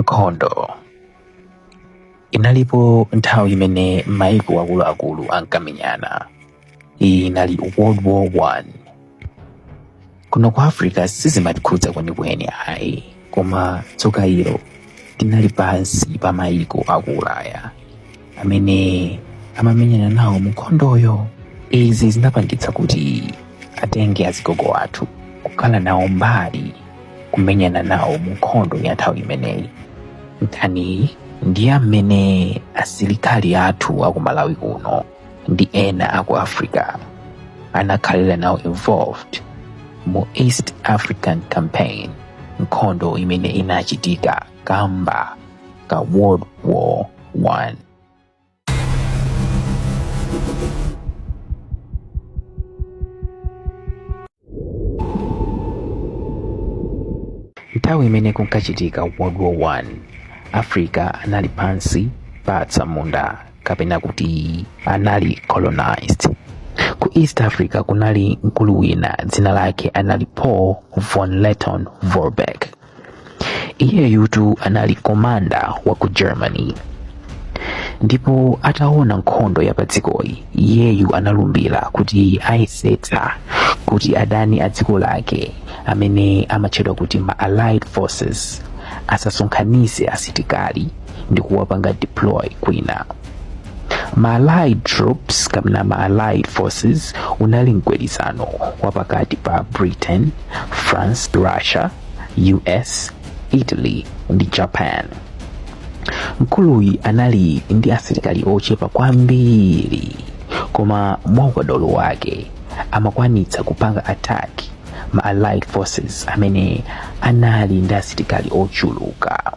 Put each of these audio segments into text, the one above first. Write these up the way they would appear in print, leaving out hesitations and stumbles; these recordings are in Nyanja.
Nkhondo inalipo nthawi imene maiko akuluakulu ankamenyana. Iyi inali World War I. Kuno ku Africa sizimatikhudza kwenikweni ayi, koma tsoka ilo tinali pansi pa maiko aku Ulaya amene amamenyana nawo mu nkhondoyo. Izi zinapangitsa kuti atenge azigogo athu kukhala nawo mbali kumenyana nawo mu nkhondo ya nthawi imeneyi. Nkhaniyi ndi ya mmene asilikali athu aku Malawi kuno ndi ena aku Africa anakhalira nawo involved mu East African Campaign, nkhondo imene inachitika kamba ka World War I. Nthawi imene kunkachitika World War I, Africa anali pansi pa atsamunda kapena kuti anali colonized. Ku East Africa kunali mkulu wina dzina lake anali Paul von Lettow Vorbeck. Iyeyutu anali komanda wa ku Germany, ndipo ataona nkhondo ya padzikoyi, iyeyu analumbira kuti ayesetsa kuti adani a dziko lake amene amatchedwa kuti ma Allied Forces asasonkhanitse asilikali ndi kuwapanga deploy kwina. Ma Allied troops kapena ma Allied Forces unali mgwirizano wa pakati pa Britain, France, Russia, US, Italy ndi Japan. Mkuluyi anali ndi asilikali ochepa kwambiri, koma mwaukadaulo wake amakwanitsa kupanga attack ma Allied Forces amene anali ndi asilikali ochuluka.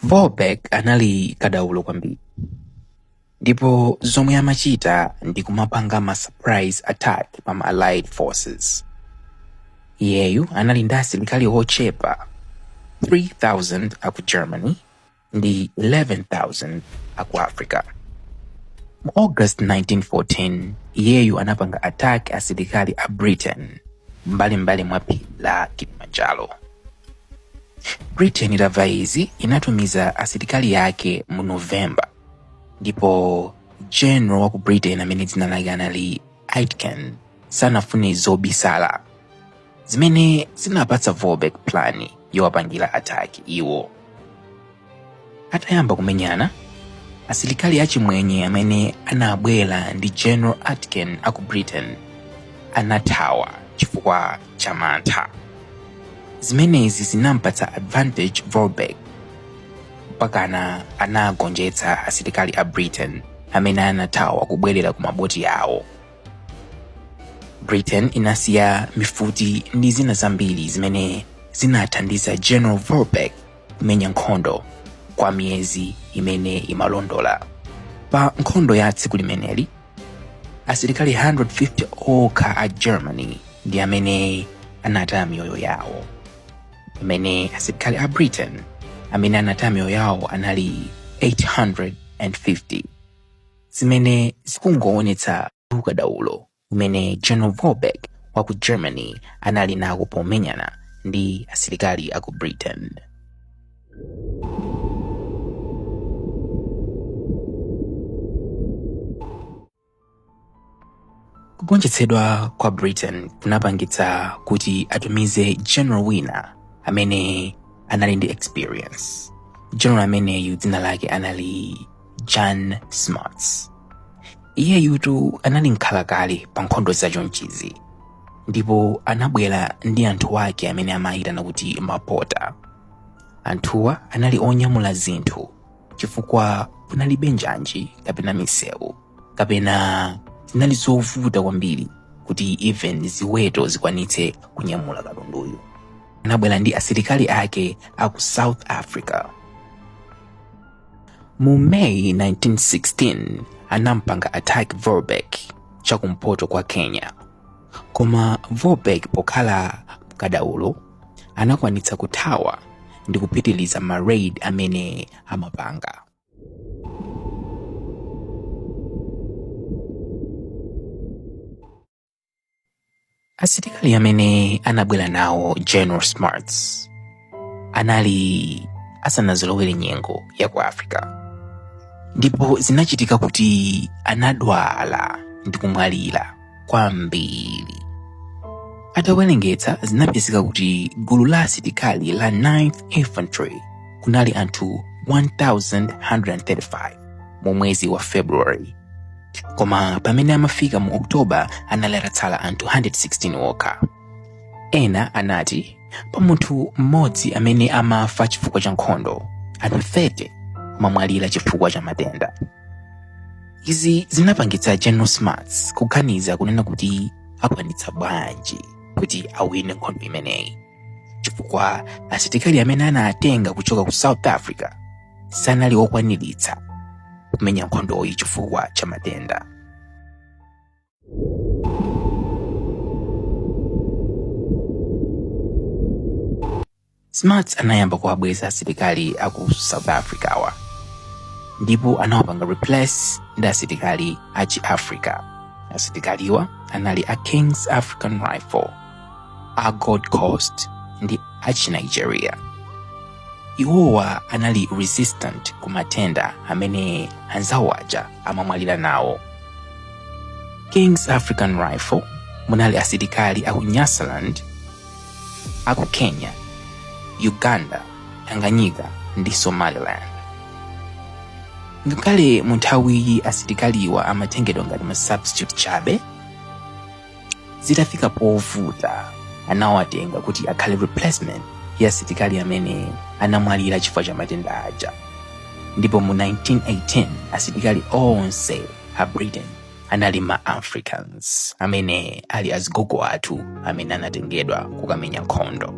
Vorbeck anali kadaulo kwambiri, ndipo zomwe amachita ndi kumapanga ma surprise attack pa ma Allied Forces. Iyeyu anali ndi asilikali ochepa 3,000 aku Germany ndi 11,000 aku Africa. Mu August 1914, iyeyu anapanga attack asilikali a Britain mbalimbali mwa phiri la Kilimanjaro. Britain itamva izi inatumiza asilikali ake mu November, ndipo general wa ku Britain amene dzina lake anali Aitken sanafune zobisala, zimene zinapatsa Vorbeck plan yowapangira attack iwo. Atayamba kumenyana, asilikali achimwenye amene anabwera ndi General Aitken aku Britain anathawa chifukwa cha mantha. Zimenezi zinampatsa advantage Vorbeck mpakana anagonjetsa asilikali a Britain amene anathawa kubwerera ku maboti awo. Britain inasiya mifuti ndi zina zambiri zimene zinathandiza General Vorbeck kumenya nkhondo kwa miyezi imene imalondola. Pa nkhondo ya tsiku limeneli, asilikali 150 okha a Germany ndi amene anataya miyoyo yawo, pamene asilikali a Britain amene anataya miyoyo yawo anali 850, zimene zikungoonetsa ukadaulo umene General Vorbeck wa ku Germany anali nawo pomenyana ndi asilikali a ku Britain. Kugonjetsedwa kwa Britain kunapangitsa kuti atumize general wina amene anali ndi experience. General ameneyu dzina lake anali Jan Smuts. Iyeyutu anali mkhalakale pa nkhondo zachonchizi, ndipo anabwera ndi anthu ake amene amayitana kuti mapota. Anthuwa anali onyamula zinthu chifukwa kunalibe njanji kapena misewu, kapena zinali zovuta kwambiri kuti even ziweto zikwanitse kunyamula katunduyu. Anabwera ndi asilikali ake aku South Africa. Mu May 1916 anampanga attack Vorbeck chakumpoto kwa Kenya, koma Vorbeck pokhala kadaulo anakwanitsa kuthawa ndi kupitiliza ma raid amene amapanga. Asilikali amene anabwera nawo General Smuts anali asanazolowere nyengo ya ku Africa, ndipo zinachitika kuti anadwala ndi kumwalira kwambiri. Atawerengetsa, zinapezeka kuti gulu la asilikali la 9th Infantry kunali anthu 1135 mu mwezi wa February, koma pamene amafika mu October anali atatsala anthu 116 okha. Ena anati pa munthu mmodzi amene amafa chifukwa cha nkhondo, anthu 30 amamwalira chifukwa cha matenda. Izi zinapangitsa General Smuts kuganiza kunena kuti akwanitsa bwanji kuti awine nkhondo imeneyi, chifukwa asilikali amene anatenga kuchoka ku South Africa sanali okwaniritsa kumenya nkhondoyi chifukwa cha matenda. Smuts anayamba kuwabweza asilikali aku South Africa awa, ndipo anawapanga replace ndi asilikali achi Africa. Asilikaliwa anali a King's African Rifle, a Gold Coast ndi achi Nigeria. Iwowa anali resistant ku matenda amene anzawo aja amamwalira nawo. King's African Rifle munali asilikali aku Nyasaland, aku Kenya, Uganda, Tanganyika ndi Somaliland. Ngakhale mu nthawiyi asilikaliwa amatengedwa ngati ma substitute chabe, zitafika povuta anawatenga kuti akhale replacement ya asilikali amene anamwalira chifukwa cha matenda aja. Ndipo mu 1918 asilikali onse a Britain anali ma Africans amene ali azigogo athu amene anatengedwa kukamenya nkhondo.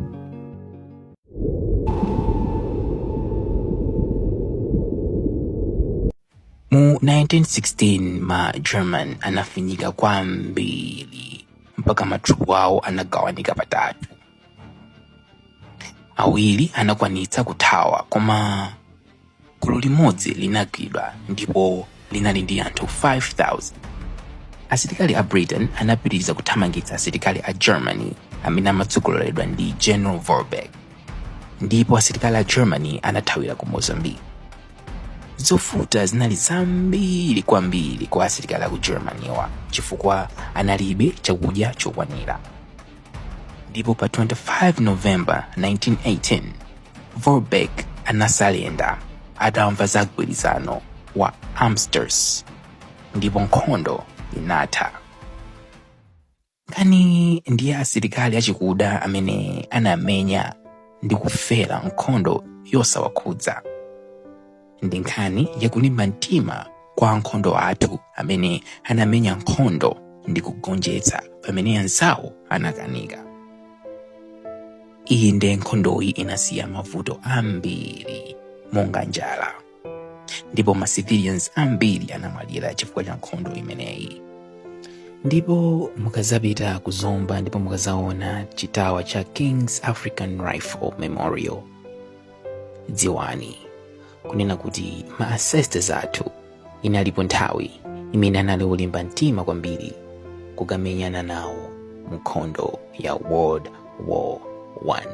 Mu 1916 ma German anafinyika kwambiri mpaka matrupu awo anagawanika patatu. Awiri anakwanitsa kuthawa, koma gulu limodzi linagwidwa ndipo linali ndi anthu 5,000. Asilikali a Britain anapitiriza kuthamangitsa asilikali a Germany amene amatsogoleredwa ndi General Vorbeck, ndipo asilikali a Germany anathawira ku Mozambique. Zovuta zinali zambiri kwambiri kwa asilikali aku Germanywa chifukwa analibe chakudya chokwanira. Ndipo pa 25 November 1918 Vorbeck anasalenda atamva za mgwirizano wa Armistice, ndipo nkhondo inatha. Nkhani ndiye asilikali achikuda amene anamenya ndi kufera nkhondo yosawakhudza. Ndi nkhani yakulimba mtima kwa ankhondo athu amene anamenya nkhondo ndi kugonjetsa pamene anzawo anakanika. Iyi nde nkhondoyi inasiya mavuto ambiri monga njala, ndipo ma civilians ambiri anamwalira chifukwa cha nkhondo imeneyi. Ndipo mukazapita ku Zomba ndipo mukazaona chitawa cha King's African Rifle Memorial, dziwani kunena kuti ma ancestors athu inalipo nthawi imene anali olimba mtima kwambiri kukamenyana nawo mu nkhondo ya World War I.